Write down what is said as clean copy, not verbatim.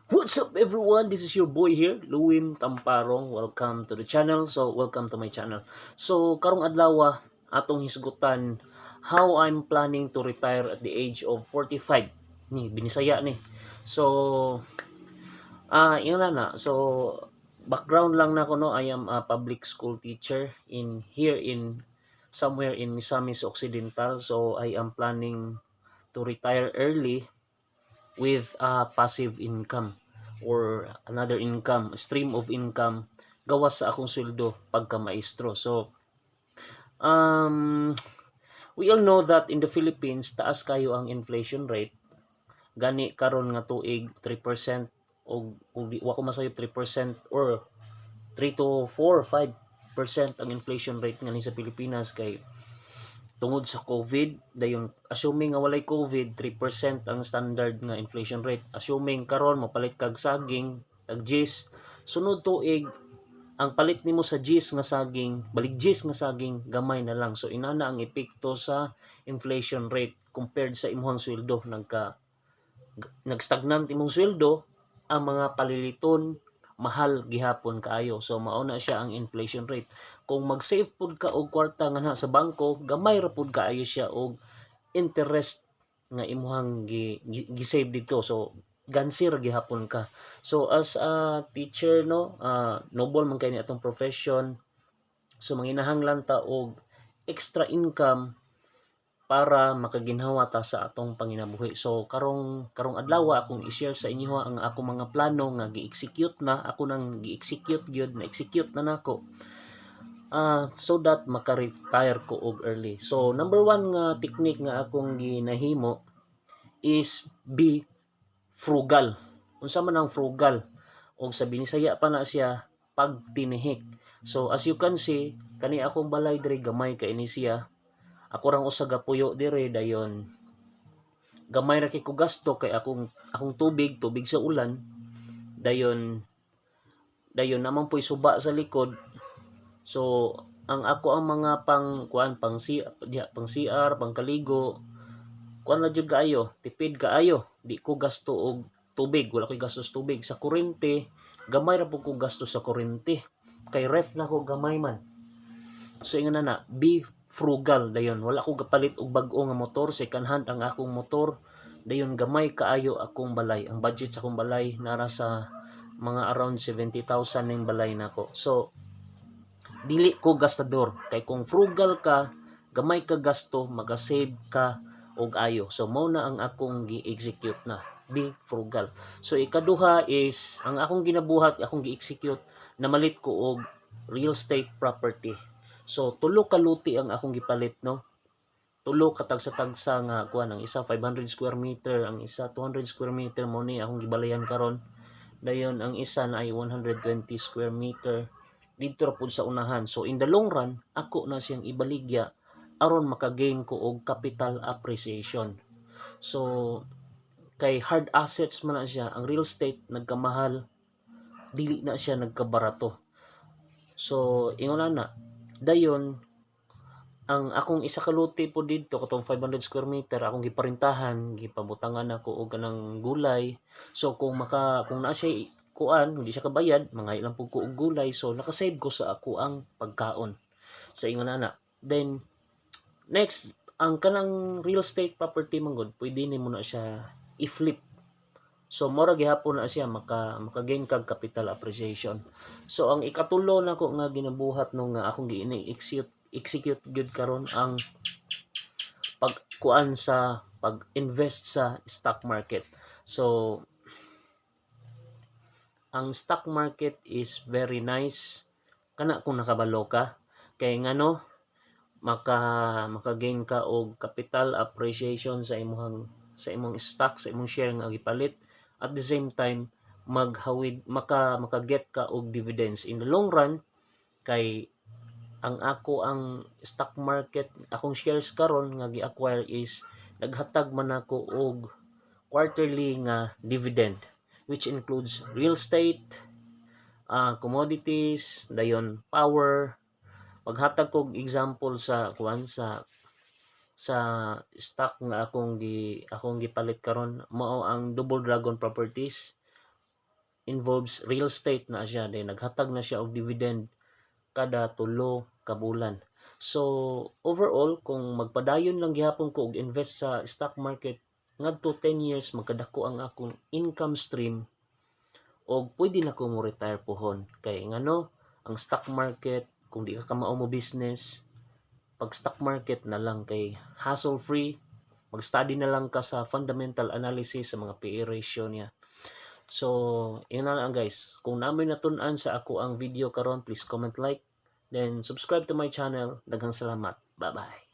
What's up, everyone? This is your boy here, Luwin Tamparong. Welcome to the channel. So, welcome to my channel. So, karong adlaw atong hisgutan how I'm planning to retire at the age of 45. Ni binisaya ni. So, yun na na. So, background lang nako, no, I am a public school teacher in here in somewhere in Misamis Occidental. So, I am planning to retire early with a passive income or another income, stream of income gawas sa akong sweldo pagka maestro. So, we all know that in the Philippines, taas kayo ang inflation rate. Gani karon nga tuig 3% og wa ko masayop, 3% or 3 to 4 5% ang inflation rate nga ni sa Pilipinas kay tungod sa COVID. Dayon assuming nga walay COVID, 3% ang standard nga inflation rate. Assuming karon mopalit kag saging tag 10, sunod tuig ang palit nimo sa 10 nga saging, balik 10 nga saging, gamay na lang. So inana ang epekto sa inflation rate compared sa imong sweldo. Nagstagnant imong sweldo, ang mga paliliton mahal gihapon kaayo. So mao na siya ang inflation rate. Kung mag-save pud ka og kwarta nga na sa bangko, gamay ra pud kaayo siya og interest nga imuhang gi-save dito. So gansi ra gihapon ka. So as a teacher, no, noble man kay ni atong profession, so manginahanglan ta og extra income para makaginhawa ta sa atong panginabuhi. So karong adlaw akong i-share sa inyo ang akong mga plano nga gi-execute na ako, nang gi-execute gyud na, execute na nako so that maka-retire ko og early. So number one nga technique nga akong ginahimo is be frugal. Unsa man ang frugal? Og sa Binisaya pa na siya, pagtinihik. So as you can see, kani akong balay diri, gamay kay ni siya. Ako rang usa gapuyo dire. Dayon gamay ra kay ko gasto kay akong tubig, tubig sa ulan. Dayon naman po'y suba sa likod. So ang ako ang mga pang kuan, pang C, diha, pang CR, pang kaligo, kuan na jud kaayo, tipid kaayo. Di ko gasto og tubig, wala koy gastos tubig. Sa kuryente, gamay ra pud ko gasto sa kuryente kay ref na ko gamay man. So ingon na na, be frugal. Dayon wala ko gapalit og bag-o nga motor, second hand ang akong motor. Dayon gamay kaayo akong balay. Ang budget sa akong balay nara sa mga around 70,000 ning balay nako. So dili ko gastador kay kung frugal ka, gamay ka gasto, maga-save ka og ayo. So mao na ang akong gi-execute na, be frugal. So ikaduha is ang akong ginabuhat, akong gi-execute, namalit ko og real estate property. So tulo ka luti ang akong gipalit, no, tulo ka tagsa-tagsa nga kuan. Ang isa 500 square meter, ang isa 200 square meter, mo ni akong gibalayan karon. Dayon ang isa na ay 120 square meter didto ra pud sa unahan. So in the long run, ako na siyang ibaligya aron maka-gain ko og capital appreciation. So kay hard assets man na siya ang real estate, nagkamahal, dili na siya nagkabarato. So ingon na. Dayon ang akong isa ka luti po didto, katong 500 square meter, akong giparintahan, gipabutangan ako og kanang gulay. So kung naa siya kuan, hindi siya kabayad, mga ilang pud ko og gulay. So nakasave ko sa ako ang pagkaon sa ingon ana. Then next, ang kanang real estate property man gud, pwede nimo na siya i-flip. So mora gihapon na siya maka-gain kag capital appreciation. So ang ikatulo nako nga ginabuhat, no, nga akong gi-execute execute gyud karon, ang pagkuan sa pag-invest sa stock market. So ang stock market is very nice kana kung nakabalo ka kay ngano maka-gain ka og capital appreciation sa imong stock, sa imong share nga gipalit. At the same time, maghawid maka-get ka og dividends in the long run kay ang ako ang stock market, akong shares karon nga gi-acquire is naghatag man ako og quarterly nga dividend, which includes real estate, commodities, dayon power. Paghatag kog example sa kuan, sa stock nga akong gipalit karon, mao ang Double Dragon Properties. involves real estate na siya, then naghatag na siya og dividend kada 3 ka bulan. So overall, kung magpadayon lang gihapon ko og invest sa stock market ngadto 10 years, magkadako ang akong income stream og pwede na ko mo retire pohon. Kay ngano, ang stock market, kung di ka kamao mo business, pag stock market na lang kay hassle free. Mag-study na lang ka sa fundamental analysis, sa mga PE ratio niya. So yun na lang, guys. Kung naa moy natun-an sa akoang video karon, please comment, like, then subscribe to my channel. Daghang salamat. Bye bye.